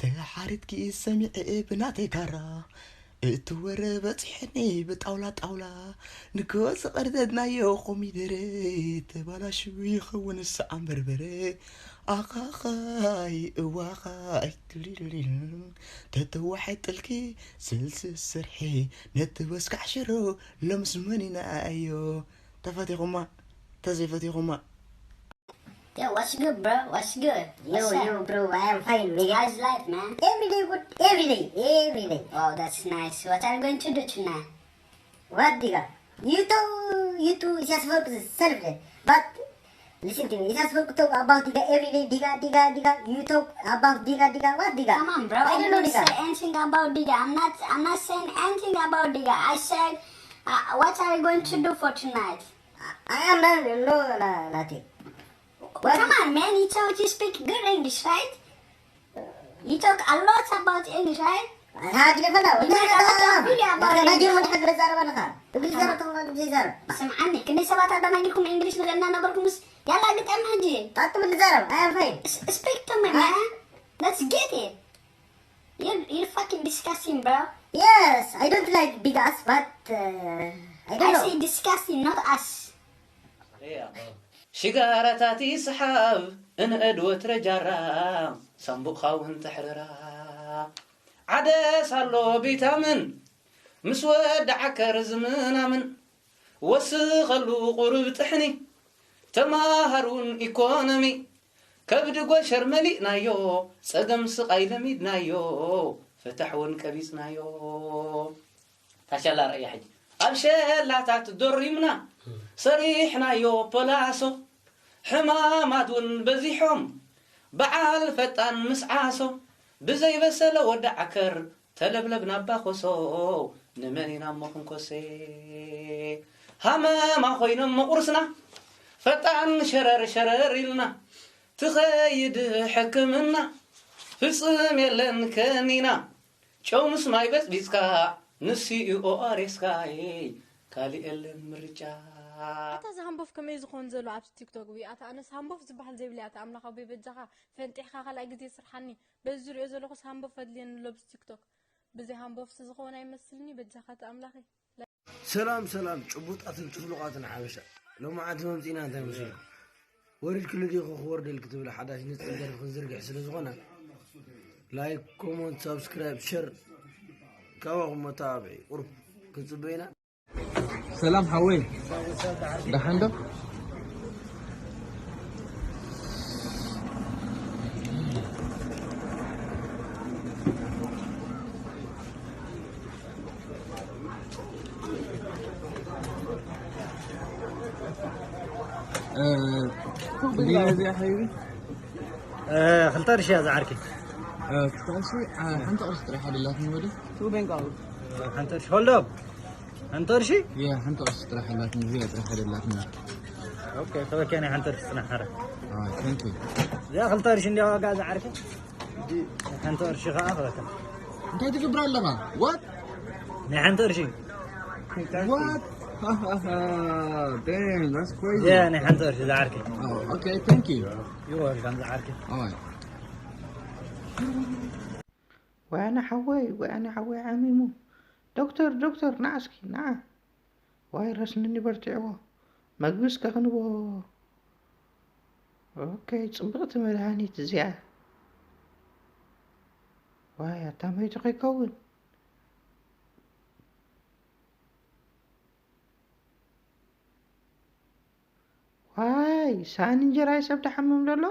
ተሓሪድኪ ሰሚዐ ብናተይ ካራ፣ እቲ ወረ በፂሐኒ ብጣውላ ጣውላ። ንጎ ዝቐርደድናዮ ኮሚደረ፣ ተባላሹ ይኸውን ሰዓም በርበረ። ኣኻኻይ እዋኻይ ትልልልል፣ ተተዋሐጥልኪ ስልሲ ስርሒ፣ ነቲ በስካዕ ሽሮ ሎምስ መኒናዮ። ተፈቲኹማ ተዘይፈቲኹማ። Yo, what's good, bro? What's good? Yo, What's up? yo, bro, I am fine, nigga. How's life, man? Every day, good, every day, every day. Oh, that's nice. What are you going to do tonight? What, nigga? You too, you too, just work the self, but listen to me, just work talk about nigga every day, nigga, nigga, nigga. You talk about nigga, nigga, what, nigga? Come on, bro. I I don't know, didn't say nigga. Anything about Diga. I'm not. I'm not saying anything about Diga. I said, uh, what are you going to do for tonight? I am not, no, no, nothing. Come on, man. You talk. You speak good English, right? You talk a lot about English, right? How do you find out? You make a lot of video about Nigga, English. you want to have this other one? English, other one, this other. ስምዓኒ፣ ክንደይ ሰባት ኣዳናጊርኩም እንግሊሽ ንክእና ነበርኩምስ? ያላ ግጠም ሕጂ። Talk to me, this other. I am fine. Speak to me, man. Let's get it. You're, you're fucking disgusting, bro. Yes, I don't like big ass, but uh, I I don't know. Say disgusting, not us. ሽጋራታት ይስሓብ እንእድ ወትረ ጃራ ሳምቡቕኻ እውን ተሕርራ ዓደስ ኣሎ ቪታምን ምስ ወዲ ዓከር ዝምናምን ወስኸሉ ቁሩብ ጥሕኒ ተማሃር እውን ኢኮኖሚ ከብዲ ጎሸር መሊእናዮ ጸገም ስቓይ ለሚድናዮ ፍታሕ እውን ቀቢጽናዮ ታሻላ ርኣያ ሕጂ ኣብ ሸላታት ዶሪምና ሰሪሕናዮ ፖላሶ ሕማማት እውን በዚሖም በዓል ፈጣን ምስ ዓሶ ብዘይበሰለ ወዲ ዓከር ተለብለብ ናባ ኮሶ ንመን ኢና እሞ ክንኮሴ ሃመማ ኮይኖም መቑርስና ፈጣን ሸረር ሸረር ኢልና ትኸይድ ሕክምና ፍጽም የለን ከኒና ጨው ምስ ማይ በጽቢጽካ ንሱ እዩ ኦኣሬስካ ካሊእ የለን ምርጫ ኣታ እዚ ሃምቦፍ ከመይ ዝኮን ዘሎ ኣብዚ ቲክቶክ ዊ ኣታ ኣነስ ሃምቦፍ ዝበሃል ዘይብለይ ኣታ ኣምላኽ ኣቦይ በጃኻ ፈንጢሕካ ካልኣይ ግዜ ስርሓኒ በዚ ዝሪኦ ዘለኹስ ሃምቦፍ ኣድልየኒ ኣሎ ኣብዚ ቲክቶክ ብዘይ ሃምቦፍሲ ዝኸውን ኣይመስልኒ በጃኻ ኣታ ኣምላኸይ ሰላም ሰላም ጭቡጣትን ጭፍሉቃትን ሓበሻ ሎማዓንቲ መምፂና እንታይ መስሉ ወሪድ ክልዲኹ ክወርደል ክትብል ሓዳሽ ንፅን ደርፊ ክንዝርግሕ ስለ ዝኾነ ላይክ ኮመንት ሳብስክራይብ ሸር ካባኹም መተባብዒ ቁሩብ ክንፅበ ኢና ሰላም ሓወይ ደሓን ዶ ክልተ ቅርሺ እያ ዝዓርኪ። ክልተ ቅርሺ ሓንቲ ቅርሺ ጥራሕ ኣደላትኒ ወዲ። ሓንቲ ቅርሺ hold up። ሓንቲ ቅርሺ? ያ ሓንቲ ቅርሺ ጥራሕ ኣላትኒ እዚኣ ጥራሕ ኣደላትኒ። ኦኬ ተወከኒ ሓንቲ ቅርሺ ጽናሕ ሓረ። Thank you። እዚኣ ክልተ ቅርሺ እንዲያ ዋጋ ዝዓርኪ። ሓንቲ ቅርሺ ከዓ ክበካ። እንታይ ትገብር ኣለኻ? What? ናይ ሓንቲ ቅርሺ። What? Damn, that's crazy. ያ ናይ ሓንቲ ቅርሺ ዝዓርኪ። Oh, okay, thank you. You're welcome ዝዓርኪ። Alright. ወይ ኣነ ሓወይ ወይ ኣነ ሓወይ ዓሚሙ ዶክተር ዶክተር ንዓ እስኪ ንዓ ዋይረስ ንኒ በርቲዕዎ መግቢ እስከ ክንቦ ኦኬ ጽብቕቲ መድሃኒት እዚኣ ዋይ ኣታ መይቱ ከይከውን ዋይ ሳኒ እንጀራ ይሰብ ተሓምም ደሎ